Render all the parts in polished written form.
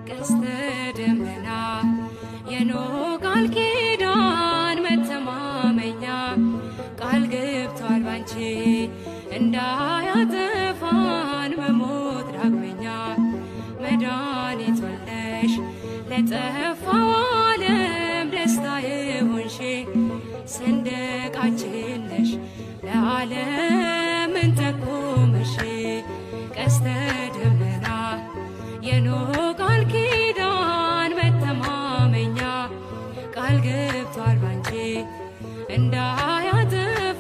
ቀስተ ደመና የኖህ ቃል ኪዳን መተማመኛ ቃል ገብቷል ባንቺ እንዳያጠፋን በሞት ዳግመኛ። መድኃኒት ወልደሽ ለጠፋው ዓለም ደስታ የሆንሽ ሰንደቃችን ነሽ ለዓለም እንጠቁምሽ። ቀስተ ደመና የኖህ ቃል ኪዳን መተማመኛ ቃል ገብቷል ባንቺ እንዳያጠፋን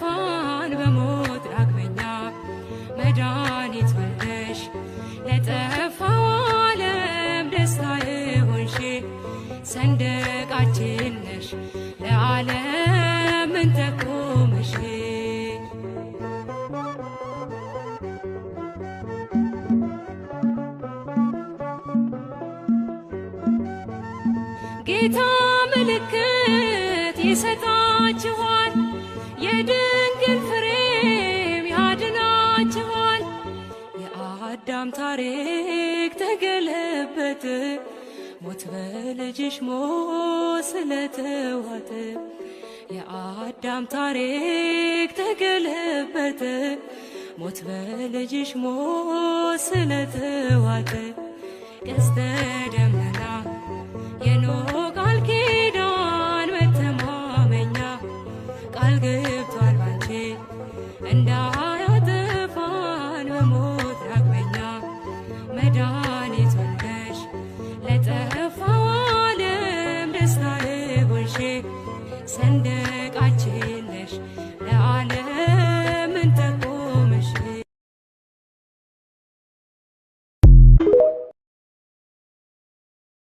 በሞት ዳግመኛ። መድኃኒት ወልደሽ ለጠፋው ዓለም ደስታ የሆንሽ ሰንደቃችን ነሽ ለዓለም እንጠቁምሽ። ጌታ ምልክት ይሰጣችኋል፣ የድንግል ፍሬም ያድናችኋል። የአዳም ታሪክ ተገለበጠ፣ ሞት በልጅሽ ሞት ስለተዋጠ። የአዳም ታሪክ ተገለበጠ፣ ሞት በልጅሽ ሞት ስለተዋጠ። ቀስተ